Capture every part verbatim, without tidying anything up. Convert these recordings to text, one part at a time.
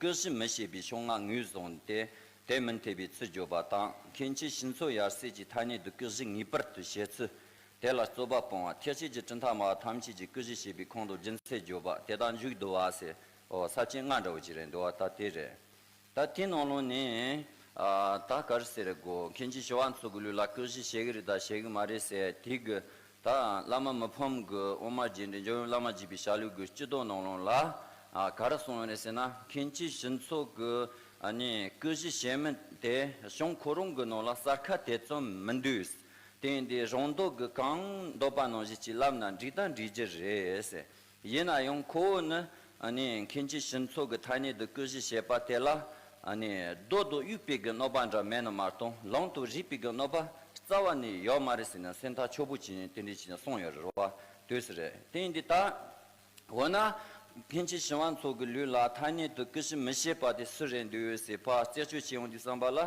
ཀུན་གཞི་མི་ཤེས་པའི་ཕྱོགས་སྔ་ངོས་བཟུང་སྟེ། དེ་མི་འཐད་པའི་ཚུལ་བརྗོད་པ་དང་། མཁན་ཆེན་ཞི་འཚོ་ཡར་སོས་ཀྱི་ཐ་སྙད་དུ་ཀུན་གཞི་ངེས་པར་དུ་བྱེད་ཚུལ། དེ་ལ་རྩོད་པ་སྤོང་བ། ཐེག་ཆེན་གྱི་གྲུབ་མཐའ་སྨྲ་བ་ཐམས་ཅད་ཀྱིས་ཀུན་གཞི་ཤེས་པའི་ཁོང་དུ་རྒྱུ་མཚན་བརྗོད་པ་དེ་དག་མཇུག་བསྡུ་བ་ཟེར། ཨོ་ས་བཅད་ལྔ་འདྲ་བོ་ཅིག་རེད་འདུག་བ། ད་དེ་རེད། ད་དེའི་ནང་ལོགས་ནས་ཨ་ད་ག་རེ་ཟེར་དགོས། མཁན་ཆེན་ཞི་བ་འཚོ་གི་ལུགས་ལ་ཀུན་གཞི་བྱེད་ཀྱི་རེད་ད་བྱེད་ཀྱི་མ་རེད་ཟེར། དེ་གི་ད་བླ་མ་མི་ཕམ་གི་དབུ་མ་རྒྱས་འབྲིང་འཇམ་དབྱངས་བླ་མ་རྒྱས་པའི་ཞལ་ལུང་གི་སྤྱི་དོན་ནང་ལོགས་ལ་ཨ་ག་རེ་གསུངས་ཡོད་རེད་ཟེར་ན། མཁན་ཆེན་ཞི་འཚོ་གི་ཨ་ནི་ཀུན་གཞི་བྱེད་མིན་དེ་གཞུང་ཁོ་རང་གི་ནང་ལ་གསལ་ཁ་དེ་ཙམ་མི་འདུག་དེ་ཡིན་དུས་རང་མདོག་གི་གང་འདོད་པ་ནང་བཞིན་ཅིག་ལབ་ན་འགྲིག་དང་འགྲིག་རྒྱུ་རེད་ཟེར། ཡིན་ན་ཡང་ཁོ་བོ་ནི་ཨ་ནི་མཁན་ཆེན་ཞི་འཚོ་གི་ཐ་སྙད་དུ་ཀུན་གཞི་བྱེད་པ་དེ་ལ་ཨ་ནི་རྡོ་དང་དབྱུག་པའི་གི་གནོད་པ་འདྲ་མེད་ནི་མ་གཏོགས། ལུང་དང་རིགས་པའི་གི་གནོད་པ་རྩ་བ་ནས་ཡོད་མ་རེད་ཟེར་ནས་སེམས་ཐག་ཆོད་པོ་བྱས་ནས་དེ་འདྲས་བྱས་ནས་གསུངས་ཡོད་རེད་བ། དུས་སུ་རེད། དེ་ཡིན་དུས་ད་འོ་ན་མཁན་ཆེན་ཞི་བ་འཚོ་གི་ལུགས་ལ་ཐ་སྙད་དུ་ཀུན་གཞི་མི་བྱེད་པ་དེ་སུ་རེད་འདུག་ཟེར་ཕར་རྩད་གཅོད་བྱེད་ཡོང་དུས་ཙམ་པ་ལ།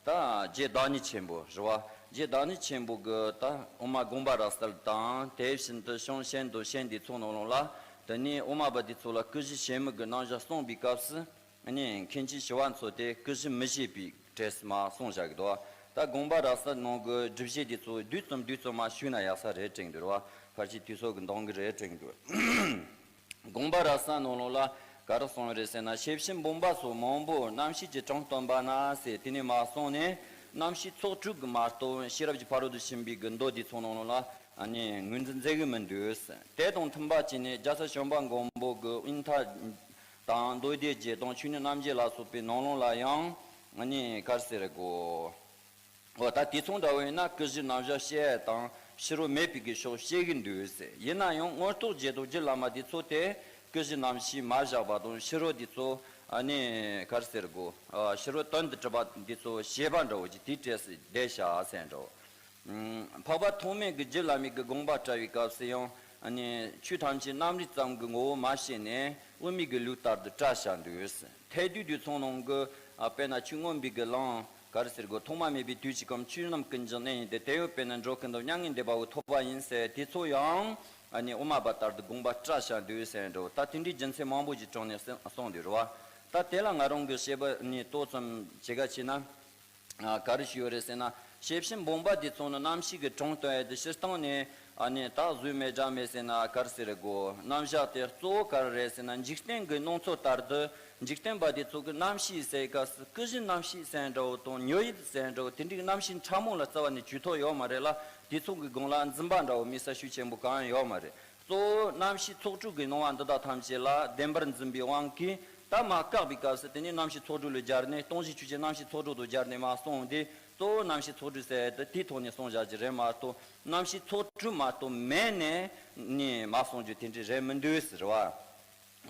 ད་རྗེ་བདག་ཉིད་ཆེན་པོ་རེད་བ། རྗེ་བདག་ཉིད་ཆེན་པོ་གི་ད་དབུ་མ་དགོངས་པ་རབ་གསལ་དང་། དེ་བཞིན་དུ་གཞུང་ཤེས་འདོད་ཤེས་འདི་ཚོ་ནང་ལོགས་ལ། དེ་ནས་དབུ་མ་པ་འདི་ཚོ་ལ་ཀུན་གཞི་བྱེད་མིན་གྱི་རྣམ་གཞག་གསུངས་པའི་སྐབས་སུ། ཨ་ནི་མཁན་ཆེན་ཞི་བ་འཚོ་དེ་ཀུན་གཞི་མི་བྱེད་པའི་གྲས་སུ་མར་གསུངས་བཞག་གི་འདུག་ད་དགོངས་པ་རབ་གསལ་ནང་གི་སྒྲུབ་བྱེད་འདི་ཚོ་བསྡུས་ཙམ་བསྡུས་ཙམ་མར་ཞུས་ན་ཡག་ས་རེད་དྲན་གྱི་འདུག་རེད་བ། ཕལ་ཆེར་དུས་ཚོད་ཀྱི་འདང་གི་རེད་དྲན་གྱི་འདུག་དགོངས་པ་རབ་གསལ་ནང་ལོགས་ལ་ག་རེ་གསུངས་ཡོད་རེད་ཟེར་ན། ཤེར་ཕྱིན་སྦོམ་པ་སོགས་མང་པོ་རྣམ་ཤེས་ཀྱི་གྲངས་སྟོན་པ་ན་ཟེར། དེ་ནས་མར་སོང་ནས་རྣམ་ཤེས་ཚོགས་དྲུག་གི་མ་གཏོགས་ཤེས་རབ་ཀྱི་ཕ་རོལ་ཏུ་ཕྱིན་པའི་གི་མདོ་འདི་ཚོ་ནང་ལོགས་ལ་ཨ་ནི་ངོས་འཛིན་མཛད་གི་མི་འདུག་དེ་དང་མཐུན་པ་བྱས་ནས་རྒྱལ་སྲས་བྱམས་པ་མགོན་པོ་གི་དབྱིངས་ཐག་དང་མདོ་སྡེ་རྒྱན་དང་ཆོས་ཉིད་རྣམ་འབྱེད་ལ་སོགས་པའི་ནང་ལོགས་ལ་ཡང་ཨ་ནི་ག་རེ་ཟེར་དགོས། འོ་ད་དེ་མཚུངས་འདྲ་བོ་ཡིན་ན་ཀུན་གཞི་རྣམ་གཞག་བཤད་དང་ཕྱི་རོལ་མེད་པའི་གི་ཕྱོགས་བཤད་གི་འདུག་ཟེར། ཡིན་ན་ཡང་མངོན་རྟོགས་རྒྱན་དང་རྒྱུད་བླ་མ་འདི་ཚོ་དེ་ཀུན་གཞི་རྣམ་བཞི་མ་བཞག་པ་དང་ཕྱི་རོལ་འདི་ཚོ་ཨ་ནི་ག་རེ་ཟེར་དགོས། ཨ་ཕྱི་རོལ་དོན་དུ་གྲུབ་པ་འདི་ཚོ་བྱེད་པ་འདྲ་བོ་ཅིག་དེའི་གྲས་སུ་བསྡད་བཞག་ཟེར་འདྲ་བོ། ཨུམ། འཕགས་པ་ཐོགས་མེད་ཀྱི་རྒྱུད་བླ་མའི་གི་དགོངས་པ་བཀྲལ་བའི་སྐབས་སུ་ཡང་ཨ་ནི་ཆོས་ཐམས་ཅད་རྣམ་རིག་ཙམ་གྱི་ངོ་བོ་མ་ཤེས་ནས་དབུ་མའི་གི་ལུགས་ལྟར་དུ་བཀྲལ་བཞག་འདུག་ཐལ་འདོད་དུས་ཚོགས་ནང་གི་ཨ་དཔེར་ན་ཆོས་མངོན་པའི་གི་ལམ་ག་རེ་ཟེར་དགོས། ཐོག་མ་མེད་པའི་དུས་ཀྱི་སྐབས་ཆོས་རྣམས་ཀུན་གྱི་གནས་ཡིན་ཏེ། དེ་ཡང་དཔེར་ན་འགྲོ་ཀུན་ཏུ་མྱ་ངན་འདས་པ་པོའི་ཐོབ་པ་ཡིན་ཟེར། དེ་ཚོ་ཡང་ཨ་ནི་དབུ་མ་པ་ལྟར་དུ་དགོངས་པ་བཀྲལ་བཞག་འདུག་ཟེར་འདྲ་བོ། ད་དེ་འདྲའི་རྒྱུ་མཚན་མང་པོ་ཞིག་དྲངས་ནས་གསུངས་འདུག་རེད་བ། ད་དེ་ལ་ང་རང་གི་བཤད་པ་ནི་ཏོག་ཙམ་བྱེད་ག་བྱས་ན། ཨ་ག་རེ་ཞུ་ཡོད་རེད་ཟེར་ན། ཤེར་ཕྱིན་སྦོམ་པ་འདི་ཚོ་ནི་རྣམ་ཤེས་ཀྱི་གྲངས་སྟོན་ཡས་དེ་སྤྱིར་བཏང་ནས་ཨ་ནི་ད་བཟོས་མེད་སྒྲ་མེད་ཟེར་ན་ག་རེ་ཟེར་དགོས། རྣམ་གཞག་དེ་གཙོ་བོ་ག་རེ་རེད་ཟེར་ན། འཇིག་རྟེན་གྱི་སྣང་ཚུལ་ལྟར་དུ་འཇིག་རྟེན་པ་འདི་ཚོ་གི་རྣམ་ཤེས་ཟེར་སྐབས་སུ་ཀུན་གཞི་རྣམ་ཤེས་ཟེར་འདྲ་བོ་དང་ཉོན་ཡིད་ཟེར་འདྲ་བོ་དེ་འདྲའི་རྣམ་ཤེས་ཕྲ་མོ་ལ་རྩ་བ་ནས་ཇུས་གཏོགས་ཡོད་མ་རེད་ལ། དེ་ཚོ་གི་སྒང་ལ་འཛིན་པ་འདྲ་བོ་དམིགས་བསལ་ཤུགས་ཆེན་པོ་གང་ཡང་ཡོད་མ་རེད། གཙོ་བོ་རྣམ་ཤེས་ཚོགས་དྲུག་གི་སྣང་བ་འདི་དག་ཐམས་ཅད་ལ་བདེན་པར་འཛིན་པའི་དབང་གིས་ད་མར་བཀག་པའི་སྐབས་སུ་དེ་ནས་རྣམ་ཤེས་ཚོགས་དྲུག་ལ་སྦྱར་ནས་སྟོང་གཞི་ཆོས་ཅན་རྣམ་ཤེས་ཚོགས་དྲུག་ཏུ་སྦྱར་ནས་མར་གསུངས་ཏེ། གཙོ་བོ་རྣམ་ཤེས་ཚོགས་དྲུག་ཟེར་ཏེ་དེའི་ཐོག་ནས་གསུངས་བཞག་རྒྱུ་རེད་མ་གཏོགས། རྣམ་ཤེས་ཚོགས་དྲུག་མ་གཏོགས་མེད་ནས་ནི་མར་གསུངས་རྒྱུ་དེ་འདྲ་རེད་མི་འདུག་ཟེར་བ།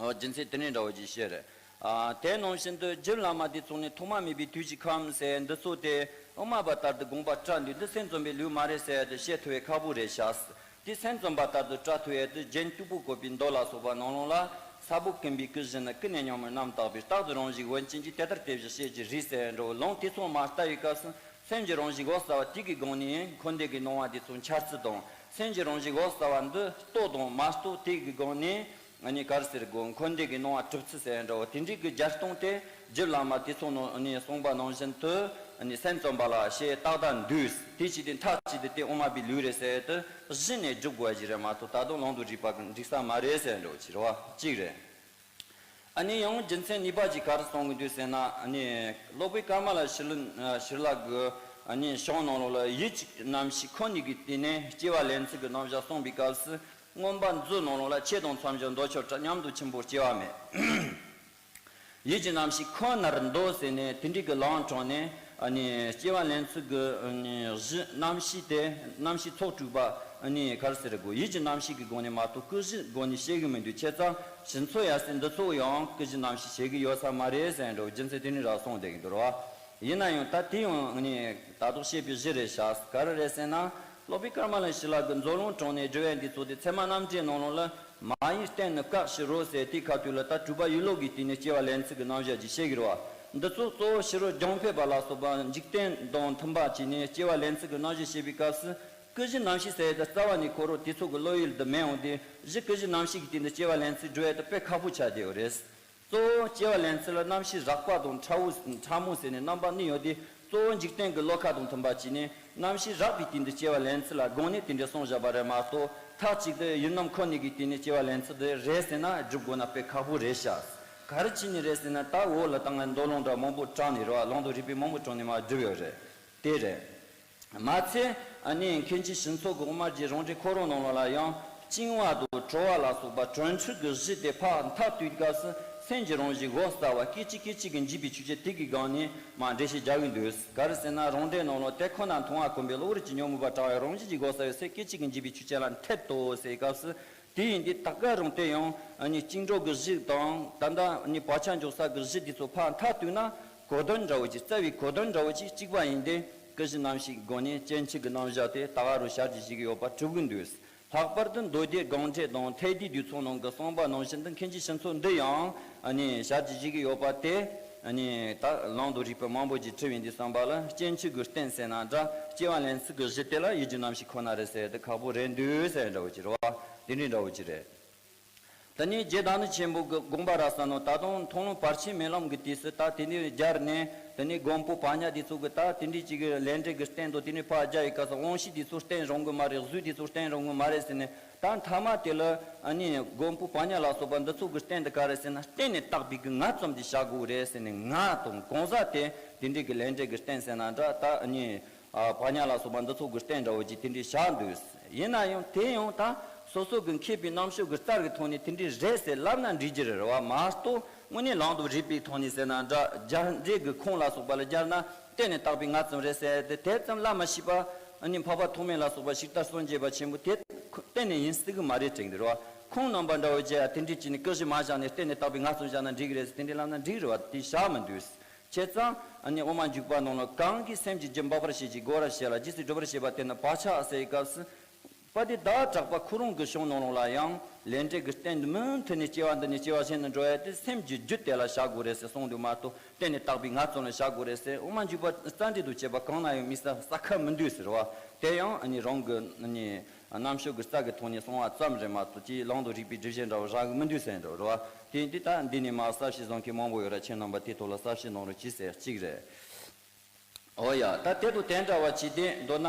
ཨོ་རྒྱུ་མཚན་དེ་འདྲ་འདྲ་བོ་ཅིག་བཤད་རེད། ཨ་དེ་ནང་བཞིན་དུ་རྒྱུད་བླ་མ་དེ་ཚོ་ནི་ཐོག་མ་མེད་པའི་དུས་ཀྱི་ཁམས་ཟེར་འདི་ཚོ་དེ་དབུ་མ་པ་ལྟར་དུ་དགོངས་པ་བཀྲལ་འདུག་འདི་སེམས་ཙམ་པའི་ལུགས་མ་རེད་ཟེར་ཏེ་བཤད་ཐུབ་པའི་ཁག་པོ་རེད་ཤག་དེ་སེམས་ཙམ་པ་ལྟར་དུ་བཀྲལ་ཐུབ་ཡས་དེ་རྒྱན་སྟུག་པོ་བཀོད་པའི་མདོ་ལ་སོགས་པ་ནང་ལོགས་ལ། ས་བབ་ཀུན་པའི་ཀུན་གཞི་ནི། ཀུན་ནས་རྙོག་མའི་རྣམ་བརྟགས་པའི། རྟག་ཏུ་རང་བཞིན་བོན་ཅན་གྱིས། དེ་ལྟར་དེ་བཞིན་བཤད་ཀྱི་རིགས་ཟེར་འགྲོ་ལུང་དེ་ཚོ་མར་བལྟ་བའི་སྐབས་སུ་སེམས་ཀྱི་རང་བཞིན་འོད་གསལ་བ་དེ་གི་སྒང་ནས་འཁོར་འདས་ཀྱི་སྣང་བ་དེ་ཚོ་འཆར་ཚུལ་དང་། སེམས་ཀྱི་རང་བཞིན་འོད་གསལ་བ་འདི་རྟོགས་དང་མ་རྟོགས་དེ་གི་སྒང་ནས་ཨ་ནི་ག་རེ་ཟེར་དགོས། འཁོར་འདས་ཀྱི་སྣང་བ་གྲུབ་ཚུལ་ཟེར་འགྲོ་དེ་འདྲའི་གི་རྒྱ་སྟོང་དེ་རྒྱུད་བླ་མ་དེ་ཚོ་ནང་ནས་གསུངས་པ་ནང་བཞིན་དུ་ཨ་ནི་སེམས་ཙམ་པ་ལ་བཤད་ཏག་ཏག་འདུག་དེ་ཅི་སྟེ་མཐའ་གཅིག་ཏུ་དེ་དབུ་མ་པའི་ལུགས་རེད་ཟེར་དུ་གཞི་ནས་འཇུག་དགོས་ཀྱི་རེད་མ་གཏོགས། ད་དུང་ལུང་དང་རིགས་པ་གི་འགྲིག་ས་མ་རེད་ཟེར་འགྲོ་ཅི་རེད་བ་གཅིག་རེད། ཨ་ནི་ཡང་རྒྱུ་མཚན་གཉིས་པ་ཅིག་ག་རེ་གསུང་གི་འདུག་ཟེར་ན། ཨ་ནི་སློབ་དཔོན་ཀ་མ་ལ་ཤཱི་ལ་ཤཱི་ལ་གི་ཨ་ནི་གཞུང་ནང་ལོགས་ལ་ཡིད་ཀྱི་རྣམ་ཤེས་ཁོ་ཉིད་ཀྱི་སྟེང་ནས་སྐྱེ་བ་ལེན་ཚུལ་གྱི་རྣམ་གཞག་གསུངས་པའི་སྐབས་སུ། མངོན་པ་མཛོད་ནང་ལོགས་ལ་ཆེ་དང་མཚམས་སྦྱོར་འདོད་ཆགས་བྲལ། ཉམས་དང་ཆེན་པོར་སྐྱེ་བ་མེད། ཡིད་ཀྱི་རྣམ་ཤེས་ཁོ་ནར་འདོད་ཟེར་ནས་དེ་འདྲའི་གི་ལམ་དྲངས་ནས། ཨ་ནི་སྐྱེ་བ་ལེན་ཚུལ་གྱི་ཨ་ནི་གཞི་རྣམ་ཤེས་དེ་རྣམ་ཤེས་ཚོགས་དྲུག་པ་ཨ་ནི་ག་རེ་ཟེར་དགོས། ཡིད་ཀྱི་རྣམ་ཤེས་ཀྱི་སྒོ་ནས་མ་གཏོགས་ཀུན་གཞིའི་སྒོ་ནས་བཤད་གི་མི་འདུག་བྱས་ཙང་ཞི་འཚོ་ཡར་སོས་འདི་ཚོ་ཡང་ཀུན་གཞི་རྣམ་ཤེས་བྱེད་གི་ཡོད་ས་མ་རེད་ཟེར་འགྲོ་རྒྱུ་མཚན་དེ་ནི་ར་གསུངས་བསྡད་གི་འདུག་ར་བ། ཡིན་ན་ཡང་ད་དེ་ཡང་ཨ་ནི་ད་དུང་བཤད་པའི་གཞི་རེད་ཤག་ག་རེ་རེད་ཟེར་ན། སློབ་དཔོན་ཀ་མ་ལ་ཤཱི་ལ་གི་མཛོད་ལུང་དྲངས་ནས་སྒྲུབ་པ་འདི་ཚོ་དེ་ཚད་མ་རྣམ་འགྲེལ་ནང་ལོགས་ལ། མ་ཡིན་རྟེན་ནི་བཀག་ཕྱིར་རོ་ཟེར་དེའི་ཁ་ཐུག་ལ་ད་སྤྲུལ་པ་ཡིད་བློ་གི་སྟེང་ནས་སྐྱེ་བ་ལེན་ཚུལ་གྱི་རྣམ་གཞག་ཅིག་བཤད་ཀྱི་རེད་བ། འདི་ཚོ་གཙོ་བོ་ཕྱི་རོལ་རྒྱང་འཕེན་པ་ལ་སོགས་པ་འཇིག་རྟེན་དང་མཐུན་པ་བྱས་ནས་སྐྱེ་བ་ལེན་ཚུལ་གྱི་རྣམ་གཞག་བཤད་པའི་སྐབས་སུ། ཀུན་གཞི་རྣམ་ཤེས་ཟེར་ཡས་དེ་རྩ་བ་ནས་ཁོ་རང་དེ་ཚོ་གི་བློ་ཡུལ་དུ་མེད་འོང་དུས། གཞི་ཀུན་གཞི་རྣམ་ཤེས་ཀྱི་སྟེང་དུ་སྐྱེ་བ་ལེན་ཚུལ་སྒྲུབ་ཡས་དེ་དཔེ་ཁག་པོ་ཆགས་བསྡད་ཡོད་རེད། གཙོ་བོ་སྐྱེ་བ་ལེན་ཚུལ་ལ་རྣམ་ཤེས་རགས་པ་དང་ཕྲ་བོ་ཕྲ་མོ་ཟེར་ནས་རྣམ་པ་གཉིས་ཡོད་དེ། གཙོ་བོ་འཇིག་རྟེན་གྱི་བློ་ཁ་དང་མཐུན་པ་བྱས་ནས་རྣམ་ཤེས་རགས་པའི་སྟེང་དུ་སྐྱེ་བ་ལེན་ཚུལ་ལ་དགོངས་ནས་དེ་འདྲ་གསུངས་བཞག་པ་རེད་མ་གཏོགས། མཐའ་གཅིག་ཏུ་ཡུལ་རྣམ་ཁོ་ན་གི་སྟེང་ནས་སྐྱེ་བ་ལེན་ཚུལ་དེ་རེད་ཟེར་ན་སྒྲུབ་དགོས་ན་དཔེ་ཁག་པོ་རེད་ཤག་ག་རེ་བྱས་ནས་རེད་ཟེར་ན། ད་འོག་ལ་ད་ང་མདོ་ལུང་འདྲ་མང་པོ་དྲངས་ནས་རེད་བ། ལུང་དང་རིགས་པའི་མང་པོ་དྲངས་ནས་མར་བསྒྲུབས་ཡོད་རེད། དེ་རེད། མ་ཚད་ཨ་ནི་མཁན་ཆེན་ཞི་འཚོ་གི་དབུ་མ་རྒྱུད་རང་འགྲེལ་ཁོ་རང་ནང་ལོགས་ལ་ཡང་བཅིང་བ་དང་གྲོལ་བ་ལ་སོགས་པ་གྲོལ་འཁྲུལ་གྱི་གཞི་དེ་ཕར་མཐའ་གཏུགས་སྐབས་སུ་སེམས་ཀྱི་རང་བཞིན་སྒོ་གསལ་བ་སྐད་ཅིག་སྐད་ཅིག་གིས་འཇིག་པའི་ཆོས་ཅན། དེ་གི་སྒང་ནས་མར་འགྲེལ་བཤད་རྒྱག་གི་འདུག་ག་རེ་ཟེར་ན། རང་འགྲེལ་ནང་ལོགས་དེ་ཁོ་ན་མཐོང་བ་ཀུན་པས་གློ་བུར་གྱི་ཉོན་མོངས་པ་དྲངས་པའི་རང་བཞིན་གྱི་སྒོ་གསལ་བའི་སེམས་སྐད་ཅིག་གིས་འཇིག་པའི་ཆོས་ཅན་ལ་འཐད་དོ་ཟེར་སྐབས་སུ། དེ་ཡིན་དུས་ད་ག་རང་དེ་ཡང་ཨ་ནི་བཅིངས་འགྲོལ་གྱི་གཞི་དང་ད་ལྟ་ནི་བག་ཆགས་འཇོག་ས་གི་གཞི་དེ་ཚོ་ཕར་མཐའ་གཏུགས་ན། གོ་དོན་འདྲ་བོ་ཅིག་རྩ་བའི་གོ་དོན་འདྲ་བོ་ཅིག་གཅིག་པ་ཡིན་ཏེ། ཀུན་གཞི་རྣམ་ཤེས་ཀྱི་སྒོ་ནས་སྐྱེ་འཆི་གི་རྣམ་གཞག་དེ་ད་ག་རང་ཞལ་གྱིས་བཞེས་ཀྱི་ཡོད་པ་གྲུབ་ཀྱི་འདུག་ལྷག་པར་དུ་མདོ་སྡེ་དགོངས་འགྲེལ་དང་ཐེག་བསྡུས་བསྡུས་ཚོགས་ནང་གི་གསུངས་པ་ནང་བཞིན་དུ་མཁན་ཆེན་ཞི་འཚོ་འདི་ཡང་ཨ་ནི་ཞལ་གྱིས་བཞེས་ཀྱི་ཡོད་པ་དེ། ཨ་ནི་ད་ལུང་དང་རིགས་པ་མང་པོ་ཅིག་འཁྲིལ་བའི་འདི་བསམ་པ་ལ་སྐྱེ་འཆི་གི་རྟེན་ཟེར་ན་འདྲ། སྐྱེ་བ་ལེན་ཚུལ་གྱི་གཞི་དེ་ལ་ཡུལ་གྱི་རྣམ་ཤེས་ཁོ་ན་རེད་ཟེར་དེ་ཁག་པོ་རེད་འདུག་ཟེར་འདྲ་བོ་ཅིག་རེད་བ། དེ་འདྲའི་འདྲ་བོ་ཅིག་རེད། དེ་ནས་རྗེ་བདག་ཉིད་ཆེན་པོ་གི་དགོངས་པ་རབ་གསལ་ནང་ད་དུང་མཐོང་ལམ་བར་ཆད་མེད་ལམ་གྱི་དུས་སུ་ད་དེ་ནས་སྦྱར་ནས། དེ་ནས་མགོན་པོ་བག་ཉལ་དེ་ཚོ་གི་ད་དེ་འདྲའི་ཅིག་གི་ལས་འབྲས་ཀྱི་རྟེན་དང་དེ་ནས་ཕར་སྦྱར་བའི་སྐབས་སུ་དབང་ཤེས་དེ་ཚོ་རྟེན་རུང་གི་མ་རེད། གཟུགས་དེ་ཚོ་རྟེན་རུང་གི་མ་རེད་ཟེར་ནས། ད་མཐའ་མ་དེ་ལ་ཨ་ནི་མགོན་པོ་བག་ཉལ་ལ་སོགས་པ་འདི་ཚོ་གི་རྟེན་དེ་ག་རེ་ཟེར་ན། རྟེན་ནི་བཏགས་པའི་གི་ང་ཙམ་དེ་བཞག་དགོས་རེད་ཟེར་ནས། ང་དང་གང་ཟག་དེ་དེ་འདྲའི་གི་ལས་འབྲས་ཀྱི་རྟེན་ཟེར་ན་འདྲ། ད་ཨ་ནི་ཨ་བག་ཉལ་ལ་སོགས་པ་འདི་ཚོ་གི་རྟེན་འདྲ་བོ་ཅིག་དེ་འདྲའི་བཞག་འདུག་ཡིན་ན་ཡང་དེ་ཡང་ད་སོ་སོ་གི་མཁས་པའི་རྣམ་དཔྱོད་ཀྱི་རྩལ་གྱི་ཐོག་ནས་དེ་འདྲའི་རེད་ཟེར་ལབ་ན་འགྲིག་གི་རེད་བ། མ་གཏོགས་དངོས་གནས་ལུང་དང་རིགས་པའི་ཐོག་ནས་ཟེར་ན་འདྲ། སྦྱར་འབྲས་ཀྱི་ཁུངས་ལ་སོགས་པ་ལ་སྦྱར་ན། རྟེན་ནི་བཏགས་པའི་ང་ཙམ་རེད་ཟེར་དེ་དེ་ཙམ་ལ་མ་ཤེས་པ། ཨ་ནི་འཕགས་པ་ཐོགས་མེད་ལ་སོགས་པ་ཞིག་ལྟར་སངས་རྒྱས་པ་ཆེན་པོ་དེ་རྟེན་ནི་ཡིན་སྲིད་གི་མ་རེད་དྲན་གི་རེད་བ། ཁུངས་རྣམ་པ་འདྲ་བོ་བྱས་ཡ་དེ་འདྲའི་ཅིག་ནི་ཀུན་གཞི་མ་བཞག་ནས་རྟེན་ནི་བཏགས་པའི་ང་ཙམ་བཞག་ན་འགྲིག་གི་རེད་ཟེར་དེ་འདྲའི་ལབ་ན་འགྲིག་གི་རེད་བ། དེ་བཞག་མི་འདུག་བྱས་ཙང་ཨ་ནི་དབུ་མ་འཇུག་པ་ནང་ལ། གང་གིས་སེམས་ཀྱི་རྒྱུད་འབག་པར་བྱེད་ཅིང་རྒོལ་བར་བྱེད་ལ། རྗེས་སུ་སྒྲུབ་པར་བྱེད་པ་དེ་ནི་བག་ཆགས་ཟེར་བའི་སྐབས་སུ། པ་དེ་བདག་གྲགས་པ་ཁོ་རང་གི་གཞུང་ནང་ལོགས་ལ་ཡང་ལས་འབྲས་ཀྱི་རྟེན་མུ་མཐུད་ནས་སྐྱེ་བ་འདི་ནས་སྐྱེ་བ་གཞན་དུ་འགྲོ་ཡ་དེ་སེམས་ཀྱི་རྒྱུད་དེ་ལ་བཞག་དགོས་རེད་ཟེར་གསུངས་འདུག་མ་གཏོགས། རྟེན་ནི་བཏགས་པའི་ང་ཙམ་ལ་བཞག་དགོས་རེད་ཟེར་དབུ་མ་འཇུག་པ་རྩ་འགྲེལ་དུ་བྱས་པ་གང་ན་ཡང་དམིགས་བསལ་གསལ་ཁ་མི་འདུག་ཟེར་བ། དེ་ཡང་ཨ་ནི་རང་གི་ཨ་ནི་རྣམ་དཔྱོད་ཀྱི་རྩལ་གྱི་ཐོག་ནས་གསུངས་པ་ཙམ་རེད་མ་གཏོགས། ཅིག་ལུང་དང་རིགས་པའི་སྒྲུབ་བྱེད་འདྲ་བོ་རག་གི་མི་འདུག་ཟེར་འདྲ་བོ་རེད་བ། དེ་ཡིན་དུས་ད་འདི་ནས་མར་གསལ་བཤད་བཟོ་མཁན་མང་པོ་ཡོད་ར། ཁྱེད་རྣམ་པ་དེའི་ཐོག་ལ་གསལ་བཤད་གནང་རོགས་གྱིས་ཟེར་གཅིག་རེད། འོ་ཡ། ད་དེ་དང་དེ་འདྲ་བ་ཅིག་དེ་མདོར་ན་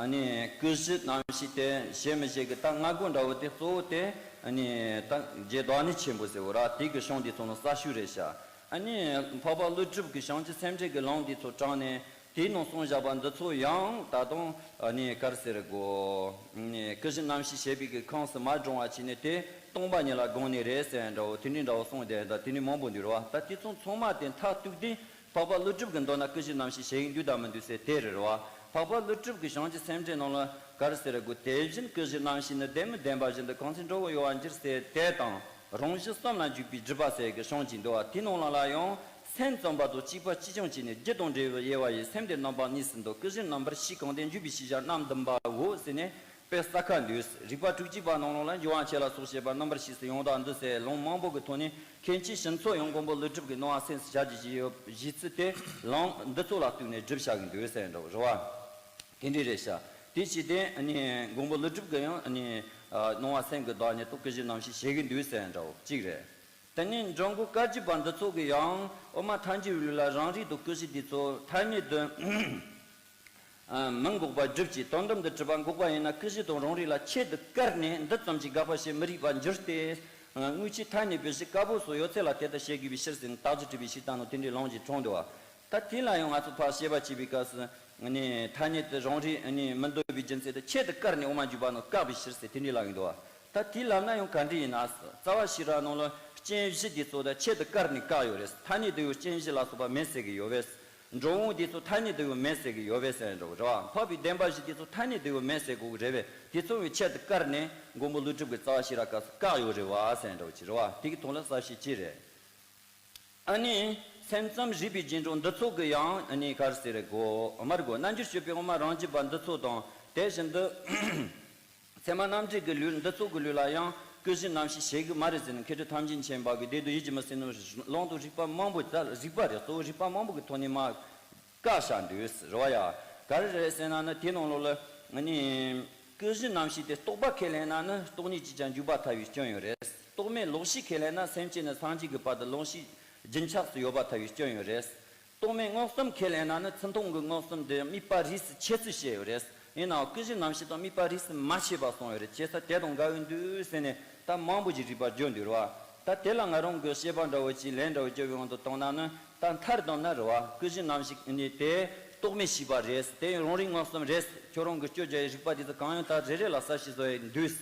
ཨ་ནི་ཀུན་གཞི་རྣམ་ཤེས་དེ་བྱེད་མི་བྱེད་ཀྱི་ད་སྔ་རྒོལ་འདྲ་བོ་དེ་གཙོ་བོ་དེ་ཨ་ནི་ད་རྗེ་བདག་ཉིད་ཆེན་པོ་ཟེར་བ་ར། དེ་གི་གཞུང་དེ་ཚོ་ནི་གསར་ཤོས་རེད་ཤག་ཨ་ནི་འཕགས་པ་ཀླུ་སྒྲུབ་ཀྱི་བྱང་ཆུབ་སེམས་འགྲེལ་གྱི་ལུང་དེ་ཚོ་དྲངས་ནས། དེའི་ནང་གསུངས་བཞག་པ་འདི་ཚོ་ཡང་ད་དུང་ཨ་ནི་ག་རེ་ཟེར་དགོས། ཀུན་གཞི་རྣམ་ཤེས་བྱེད་པའི་གི་ཁོངས་སུ་མ་འདྲོངས་པ་བྱས་ནས་དེ་སྟོང་པ་ཉིད་ལ་དགོངས་ནས་རེད་ཟེར་འདྲ་བོ། དེ་འདྲའི་འདྲ་བོ་གསུངས་བསྡད་ད། དེ་འདྲའི་མང་པོ་འདུག་རེད་བ། ད་དེ་ཚོ་ཚང་མ་དེ་མཐའ་གཏུགས་ཏེ། འཕགས་པ་ཀླུ་སྒྲུབ་ཀྱི་མདོ་ན་ཀུན་གཞི་རྣམ་ཤེས་བྱེད་ཀྱི་འདུག་དང་མི་འདུག་ཟེར་དེ་རེད་བ། འཕགས་པ་ཀླུ་སྒྲུབ་ཀྱི་བྱང་ཆུབ་སེམས་འགྲེལ་ནང་ལ་ག་རེ་ཟེར་དགོས། དེ་བཞིན་ཀུན་གཞི་རྣམ་ཤེས་ནི། བདེན་མི་བདེན་པ་བཞིན་དུ་གང་ཚེ་འགྲོ་བའི་གཡོ་བ་འགྱུར་ཟེར་དེ་དང་། རང་གཞི་གསུམ་ལ་འཇུག་པའི་སྒྲུབ་པ་ཟེར་གྱི་གཞུང་ཅིག་འདུག་བ། དེའི་ནང་ལ་ལ་ཡང་སེམས་ཙམ་པ་དང་གཅིག་པ་གཅིག་རྐྱང་བྱས་ནས་རྒྱུ་དང་འབྲས་བུའི་དབྱེ་བ་ཡིས། སེམས་དེ་རྣམ་པ་གཉིས་སུ་འདུ། ཀུན་གཞི་རྣམ་པར་ཤེས་གང་དེ། འཇུག་པའི་ཤེས་བྱ་རྣམ་བདུན་པའོ་ཟེར་ནས། དཔེ་གསལ་ཁ་འདུག་རིགས་པ་དྲུག་ཅུ་པ་ནང་ལོགས་ལ་འབྱུང་བ་ཆེ་ལ་སོགས་བཤད་པ་རྣམ་པར་ཤེས་སུ་ཡང་དག་འདུ་ཟེར་ལུང་མང་པོ་གི་ཐོག་ནས་མཁན་ཆེན་ཞི་འཚོ་ཡང་མགོན་པོ་ཀླུ་སྒྲུབ་ཀྱི་སྣང་བ་སེམས་སུ་བྱ་རྒྱུ་ཞིག་ཡོད། གཞི་ཚུལ་དེ་ལུང་འདི་ཚོ་ལ་གཏུགས་ནས་སྒྲུབ་བྱ་གི་འདུག་ཟེར་འདྲ་བོ་རེད་བ། དེ་འདྲ་རེད་ཤག་དེ་བྱས་ཏེ་ཨ་ནི་མགོན་པོ་ཀླུ་སྒྲུབ་ཀྱི་ཡང་ཨ་ནི་སྣང་བ་སེམས་ཀྱི་བདག་ཉིད་དང་ཀུན་གཞི་རྣམ་ཤེས་བྱེད་གི་འདུག་ཟེར་འདྲ་བོ་གཅིག་རེད། དེ་ནས་འགྲོ་མགོན་བཀའ་བརྒྱུད་པ་འདི་ཚོ་གི་ཡང་དབུ་མ་ཐལ་འགྱུར་ལུགས་ལ་རང་རིག་དང་ཀུན་གཞི་འདི་ཚོ་ཐ་སྙད་དུ། ཨ། མི་འགོག་པར་སྒྲུབ་ཀྱི་དོན་དམ་དུ་གྲུབ་པ་འགོག་པ་ཡིན་ན། ཀུན་གཞི་དང་རང་རིག་ལ་ཆེད་དུ་བཀར་ནས་འདི་ཙམ་གྱིས་དགག་པ་བྱེད་མི་རིགས་པར་འགྱུར་ཏེ། དངོས་ཆོས་ཐ་སྙད་པའི་གཞི་བཀའ་པོད་སོགས་ཡོད་ཚད་ལ་དེ་ལྟར་བཤད་དགོས་པའི་ཕྱིར་ཟེར་ནས་རྟགས་གཞི་སྤྲོས་པའི་ཕྱིར་དང་ནང་དེ་འདྲའི་ལུང་གིས་དྲངས་འདུག་བ། ད་དེ་ལ་ཡང་ང་ཚོ་ཕར་བཤད་པ་བྱེད་པའི་སྐབས་སུ་ནི་ཐ་སྙད་དུ་རང་རིག་ནི་མི་འདོད་པའི་རྒྱུ་མཚན་དུ་ཆེད་དུ་བཀར་ནས་དབུ་མ་འཇུག་པ་ནང་བཀག་པའི་ཕྱིར་ཟེར་དེ་འདྲའི་ལབ་ཀྱི་འདུག་བ། ད་དེ་ལབ་ན་ཡང་ག་འདྲ་ཡིན་ན། རྩ་བ་ཤེས་རབ་ནང་ལ་རྐྱེན་བཞི་དེ་ཚོ་ད་ཆེད་དུ་བཀར་ནས་བཀག་ཡོད་རེད། ཐ་སྙད་དུ་ཡང་རྐྱེན་བཞི་ལ་སོགས་པ་མེད་ཟེར་གྱི་ཡོད་པས། འགྲོ་འོང་དེ་ཚོ་ཐ་སྙད་དུ་ཡང་མེད་ཟེར་གྱི་ཡོད་པས་ཟེར་འདྲ་བོ་རེད་བ། འཕགས་པའི་བདེན་པ་བཞི་དེ་ཚོ་ཐ་སྙད་དུ་ཡང་མེད་ཟེར་དགོས་ཀྱི་རེད་པས། དེ་ཚོ་ཡང་ཆེད་དུ་བཀར་ནས་མགོན་པོ་ཀླུ་སྒྲུབ་ཀྱི་རྩ་བ་ཤེས་རབ་སྐབས་སུ་བཀག་ཡོད་རེད་བ་ཟེར་འདྲ་བོ་ཅིག་རེད་བ། དེ་གི་ཐོག་ལ་གསལ་བཤད་ཅི་རེད། ཨ་ནི་སེམས་ཙམ་རིགས་པའི་རྗེས་འགྲོ་འདི་ཚོ་གི་ཡང་ཨ་ནི་ག་རེ་ཟེར་དགོས། མར་གོ་རྣལ་འབྱོར་སྤྱོད་པའི་དབུ་མ་རང་རྒྱུད་པ་འདི་ཚོ་དང་། དེ་བཞིན་དུ་ཚད་མ་རྣམ་འགྲེལ་གྱི་ལུགས་འདི་ཚོ་གི་ལུགས་ལ་ཡང་ཀུན་གཞི་རྣམ་ཤེས་བྱེད་ཀྱི་མ་རེད་ཟེར་ནས། མཁས་གྲུབ་ཐམས་ཅད་མཁྱེན་པ་གིས་བདེ་སྡུག་ཡིད་ཀྱིས་མི་གསུང་ནོ། ལུང་དང་རིགས་པ་མང་པོ། ད་རིགས་པ་རེད། གཙོ་བོ་རིགས་པ་མང་པོ་གི་ཐོག་ནས་མར་བཀག་བཞག་འདུག་རེད་བ་ཡ། ག་རེ་རེད་ཟེར་ན་ནི་དེ་ནང་ལོགས་ལ་ཨ་ནི་ཀུན་གཞི་རྣམ་ཤེས་དེ་རྟོགས་པ་ཁས་ལེན་ན་ནི་སྟོང་ཉིད་ཀྱིས་ཀྱང་འཇུག་པར་ཐལ་བའི་སྐྱོན་ཡོད་རེད། རྟོག་མེད་ལོག་ཤེས་ཁས་ལེན་ན་སེམས་ཅན་ནས་སངས་རྒྱས་ཀྱི་བར་དུ་ལོག་ཤེས་རྒྱུན་ཆགས་སུ་ཡོད་པར་ཐལ་བའི་སྐྱོན་ཡོད་རེད། རྟོག་མེད་མངོན་སུམ་ཁས་ལེན་ན་ནི་ཚུར་མཐོང་གི་མངོན་སུམ་དེ་དམིགས་པ་རིས་སུ་ཆད་ཚུལ་བཤད་ཡོད་རེད། ཡིན་ནའང་ཀུན་གཞི་རྣམ་ཤེས་དང་དམིགས་པ་རིས་སུ་མ་ཆད་པ་གསུངས་ཡོད་རེད། བྱས་ཙང་དེ་དང་འགལ་བའི་འདུག་ཟེར་ནས་ད་མང་པོ་ཞིག་རིགས་པ་བརྗོད་འདུག་རེད་བ། ད་དེ་ལ་ང་རང་གི་བཤད་པ་འདྲ་བོ་ཅིག་ལན་འདྲ་བོ་བརྒྱབ་ཡོང་དུ་བཏང་ན་ནི་ད་མཐར་བསྡོམས་ན་རེད་བ། ཀུན་གཞི་རྣམ་ཤེས་ནི་དེ་རྟོག་མེད་ཤེས་པ་རེད། དེ་རང་རིག་མངོན་སུམ་རེད། ཁྱོད་རང་གི་སྤྱོད་བྱ་ཡི་རིགས་པ་དེ་ཚོ་གང་ཡང་ད་རེ་རེ་ལ་གསལ་བཤད་བཟོ་ཡི་འདུག་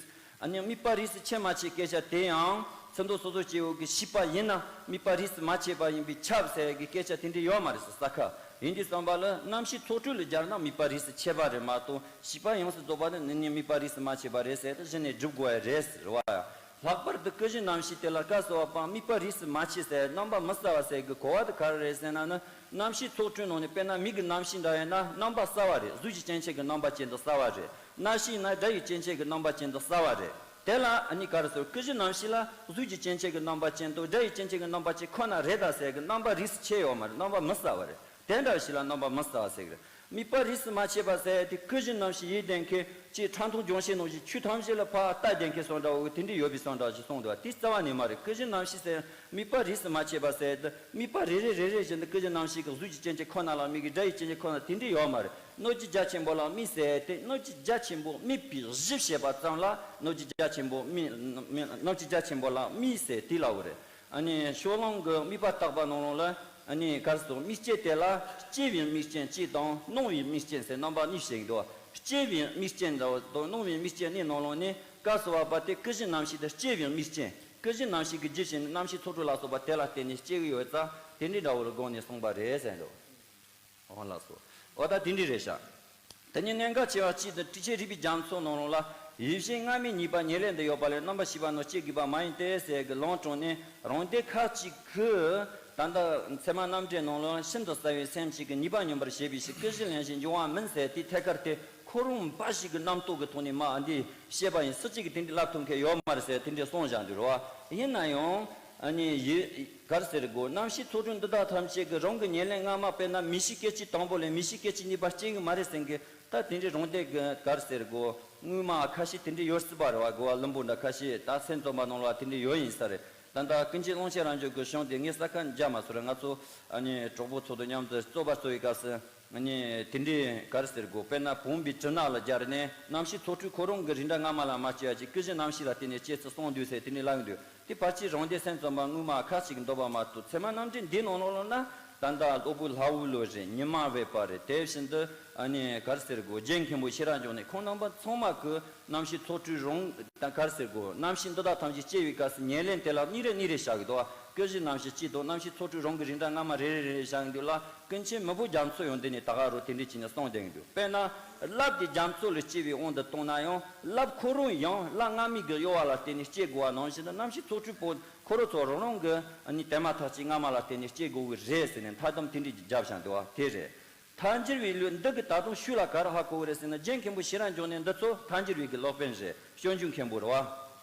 ཨ་ནི་དམིགས་པ་རིས་སུ་ཆད་མ་ཆད་སྐད་ཆ་དེ་ཡང་ཚུར་མཐོང་སོ་སོ་སྐྱེ་བོ་གི་ཤེས་པ་ཡིན་ན་དམིགས་པ་རིས་སུ་མ་ཆད་པ་ཡིན་པས་ཁྱབ་ཟེར་གི་སྐད་ཆ་དེ་འདྲ་ཡོད་མ་རེད་ཟེར་ས་ཁ། ཡིན་དུས་ཙམ་པ་ལ་རྣམ་ཤེས་ཚོགས་དྲུག་ལ་སྦྱར་ན་དམིགས་པ་རིས་སུ་ཆད་པ་རེད་མ་གཏོགས་ཤེས་པ་ཡོངས་སུ་རྫོགས་པ་ནི་ནི་ནི་དམིགས་པ་རིས་སུ་མ་ཆད་པ་རེད་ཟེར་ཏེ་གཞི་ནས་སྒྲུབ་དགོས་ཡ་རེད་ཟེར་བ། ལྷག་པར་དུ་ཀུན་གཞི་རྣམ་ཤེས་དེ་ལ་སྐབས་སུ་བབ་པའང་དམིགས་པ་རིས་སུ་མ་ཆད་ཟེར་རྣམ་པ་མི་གསལ་བ་ཟེར་གི་གོ་བ་དེ་ག་རེ་རེད་ཟེར་ན་ནི། རྣམ་ཤེས་ཚོགས་དྲུག་ནང་ནས་དཔེར་ན་མིག་གི་རྣམ་ཤེས་འདྲ་ཡིན་ན་རྣམ་པ་གསལ་བ་རེད། གཟུགས་ཀྱི་སྐྱེ་མཆེད་ཀྱི་རྣམ་པ་ཅན་དུ་གསལ་བ་རེད། རྣ་ཤེས་ཡིན་ན་སྒྲ་ཡི་སྐྱེ་མཆེད་ཀྱི་རྣམ་པ་ཅན་དུ་གསལ་བ་རེད། དེ་ལ་ཨ་ནི་ག་རེ་ཟེར། ཀུན་གཞི་རྣམ་ཤེས་ལ་གཟུགས་ཀྱི་སྐྱེ་མཆེད་ཀྱི་རྣམ་པ་ཅན་དང་སྒྲ་ཡི་སྐྱེ་མཆེད་ཀྱི་རྣམ་པ་ཅན་ཁོ་ན་རེད་ད་ཟེར་གི་རྣམ་པ་རིས་སུ་ཆད་ཡོད་མ་རེད། རྣམ་པ་མི་གསལ་བ་རེད། དེ་འདྲ་ཞིག་ལ་རྣམ་པ་མི་གསལ་བ་ཟེར་གི་རེད། དམིགས་པ་རིས་སུ་མ་ཆད་པ་ཟེར་དེ་ཀུན་གཞི་རྣམ་ཤེས་ཡིན་བསྡད་མཁན་གྱི་ཕྲ་མཐོང་ལྗོན་ཤིང་ནང་བཞིན་ཆོས་ཐམས་ཅད་ལ་ཕར་ལྟ་བསྡད་མཁན་སོང་འདྲ་བོ་དེ་འདྲ་ཡོད་པའི་སོང་འདྲ་ཞིག་གསུངས་འདུག་བ། དེ་རྩ་བ་ནས་མ་རེད། ཀུན་གཞི་རྣམ་ཤེས་ཟེར་དམིགས་པ་རིས་སུ་མ་ཆད་པ་ཟེར་དེ་དམིགས་པ་རེ་རེ་རེ་རེ་བཞིན་དུ་ཀུན་གཞི་རྣམ་ཤེས་ཀྱི་གཟུགས་ཀྱི་སྐྱེ་མཆེད་ཁོ་ན་ལ་དམིགས་ཀྱི་སྒྲ་ཡི་སྐྱེ་མཆེད་ཁོ་ན་དེ་འདྲ་ཡོད་མ་རེད། གནོད་བྱེད་རྒྱ་ཆེན་པོ་ལ་དམིགས་ཟེར་དེ་གནོད་བྱེད་རྒྱ་ཆེན་པོ་དམིགས་པའི་གཞི་བཤད་པ་ཙམ་ལ་གནོད་བྱེད་རྒྱ་ཆེན་པོ་དམིགས་གནོད་བྱེད་རྒྱ་ཆེན་པོ་ལ་དམིགས་ཟེར་དེ་ལབ་པ་རེད། ཨ་ནི་ཕྱོགས་གླང་གི་དམིགས་པ་བརྟག་པ་ནང་ལོགས་ལ་ཨ་ནི་ག་རེ་ཟེར། དམིགས་བཅས་དེ་ལ་སྐྱེ་བའི་དམིགས་ཅན་གཅིག་དང་སྣང་བའི་དམིགས་ཅན་ཟེར་རྣམ་པ་གཉིས་བཤད་ཀྱི་འདུག་སྐྱེ་བའི་དམིགས་ཅན་འདྲ་བོ་དང་སྣང་བའི་དམིགས་ཅན་གཉིས་ནང་ལོགས་ནས་སྐབས་སུ་བབ་པ་དེ་ཀུན་གཞི་རྣམ་ཤེས་དེ་སྐྱེ་བའི་དམིགས་ཅན། ཀུན་གཞི་རྣམ་ཤེས་ཀྱི་རྒྱུ་བྱས་ནས་རྣམ་ཤེས་ཚོགས་དྲུག་ལ་སོགས་པ་དེ་ལ་བརྟེན་ནས་སྐྱེ་གི་ཡོད་ཙང་དེ་འདྲའི་འདྲ་བོ་ལ་དགོངས་ནས་གསུངས་པ་རེད་ཟེར་འདུག་འོ་ལགས་སོ། འོ་ད་དེ་འདྲ་རེད་ཤག་དེ་ནས་གནད་འགག་ཆེ་བ་གཅིག་ཏུ་དྲི་ཆེན་རིག་པའི་རྒྱ་མཚོ་ནང་ལོགས་ལ་ཡིད་བཞིན་སྔ་མའི་ཉེས་པ་ཉེར་ལེན་དུ་ཡོད་པ་ལས་རྣམ་པར་ཤེས་པ་རྣམས་སྐྱེ་དགོས་པ་མ་ཡིན་ཏེ་ཟེར་གི་ལུང་དྲངས་ནས། རང་སྡེ་ཁ་ཅིག་གིས་ད་ལྟ་ཚད་མ་རྣམ་འགྲེལ་ནང་ལོགས་ཤིན་ཏུ་གསལ་བའི་སེམས་ཅན་གྱི་ཉེས་པ་སྙོམས་པར་བྱེད་པའི་ཕྱིར་ཀུན་གཞི་ལེན་ཞིང་འབྱུང་བ་མིན་ཟེར་དེའི་ཐད་ཀར་དེ་ཁོ་རང་འབའ་ཞིག་གི་རྣམ་རྟོག་གི་ཐོག་ནས་མ་འདི་བཤད་པ་ཡིན། སུ་གཅིག་གིས་དེ་འདྲའི་ལབ་ཐུབ་མཁན་ཡོད་མ་རེད་ཟེར་དེ་འདྲའི་གསུངས་བཞག་འདུག་རེད་བ། ཡིན་ན་ཡང་ཨ་ནི་ཡི་ག་རེ་ཟེར་དགོས། རྣམ་ཤེས་ཚོགས་དྲུག་འདི་དག་ཐམས་ཅད་ཀྱི་རང་གི་ཉེར་ལེན་སྔ་མ་དཔེར་ན་མིག་ཤེས་སྐད་ཅིག་དང་པོ་ལས་མིག་ཤེས་སྐད་ཅིག་གཉིས་པ་སྐྱེ་གི་མ་རེད་ཟེར་མཁན་ད་དེ་འདྲའི་རང་སྡེ་གི་ག་རེ་ཟེར་དགོས། དངོས་མ་ཁ་ཤས་དེ་འདྲའི་ཡོད་སྲིད་པ་རེད་བ། གོ་བ་ལུང་པོ་འདྲ་ཁ་ཤས་ད་སེམས་ཙམ་པ་ནང་ལ་དེ་འདྲའི་ཡོད་ཡིན་ས་རེད། ད་ལྟ་ཀུན་མཁྱེན་ཀློང་ཆེན་རབ་འབྱམས་ཀྱི་གཞུང་དེ་ངས་ས་ཁ་མཇལ་མ་སོང་རེད། ང་ཚོ་ཨ་ནི་གྲོགས་པོ་ཚོ་དང་མཉམ་དུ་རྩོད་པ་རྩོད་པའི་སྐབས་སུ་ཨ་ནི་དེ་འདྲའི་ག་རེ་ཟེར་དགོས། དཔེར་ན་བུམ་པའི་གྲུ་ནག་ལ་སྦྱར་ནས་རྣམ་ཤེས་ཚོགས་དྲུག་ཁོ་རང་གི་རིགས་འདྲ་སྔ་མ་ལ་མ་སྐྱེ་བ་ཅིག་ཀུན་གཞི་རྣམ་ཤེས་ལ་བརྟེན་ནས་སྐྱེ་ཚུལ་གསུངས་འདུག་ཟེར་དེ་འདྲའི་ལབ་ཀྱི་འདུག་དེ་ཕལ་ཆེར་རང་སྡེ་སེམས་ཙམ་པ་དངོས་མ་ཁ་ཅིག་གིས་འདོད་པ་མ་གཏོགས་ཚད་མ་རྣམ་འགྲེལ་འདི་ནང་ལོགས་ལ་ན་ད་ལྟ་སློབ་བུ་ལྷ་བུ་ལོ་རེད། ཉི་མ་བས་པ་རེད། དེ་བཞིན་དུ་ཨ་ནི་ག་རེ་ཟེར་དགོས། རྗེ་མཁན་པོ་ཤེས་རབ་འབྱུང་གནས་ཁོང་རྣམ་པ་ཚང་མ་གི་རྣམ་ཤེས་ཚོགས་དྲུག་རང་དང་ག་རེ་ཟེར་དགོས། རྣམ་ཤེས་འདི་དག་ཐམས་ཅད་སྐྱེ་བའི་སྐབས་སུ་ཉེར་ལེན་དེ་ལ་གཉིས་རེ་གཉིས་རེ་བཞག་གི་འདུག་ཀུན་གཞི་རྣམ་ཤེས་གཅིག་དང་རྣམ་ཤེས་ཚོགས་དྲུག་རང་གི་རིགས་འདྲ་སྔ་མ་རེ་རེ་རེ་རེ་བཞག་གི་འདུག་ལ། ཀུན་མཁྱེན་མི་བོ་རྒྱ་མཚོ་ཡོན་ཏན་ནས་ད་ག་རུ་དེ་འདྲའི་བྱས་ནས་གསུངས་བསྡད་ཀྱི་འདུག་དཔེར་ན་རླབས་ཀྱི་རྒྱ་མཚོ་ལས་སྐྱེ་བའི་དབང་དུ་བཏང་ན་ཡང་རླབས་ཁོ་རང་ཡང་རླབས་སྔ་མའི་གི་གཡོ་བ་ལ་བརྟེན་ནས་སྐྱེ་དགོས་པ་ནང་བཞིན་དུ་རྣམ་ཤེས་ཚོགས་དྲུག་པོ་ཁོ་རང་ཚོ་རང་རང་གི་ནི་དེ་མ་ཐག་ཅིག་སྔ་མ་ལ་བརྟེན་ནས་སྐྱེ་དགོས་ཀྱི་རེད་ཟེར་ནས་མཐའ་སྡོམ་དེ་འདྲའི་བརྒྱབ་བཞག་འདུག་བ། དེ་རེད། མཐའ་འགྱུར་བའི་ལུགས་འདི་གི་ད་དུང་ཤུགས་ལ་ག་རེ་ཧ་གོ་གི་རེད་ཟེར་ན། རྗེ་མཁན་པོ་ཤེས་རབ་འབྱུང་གནས་འདི་ཚོ་མཐའ་འགྱུར་བའི་གི་སློབ་དཔོན་རེད། སྤྱོད་འཇུག་མཁན་པོ་རེད་བ།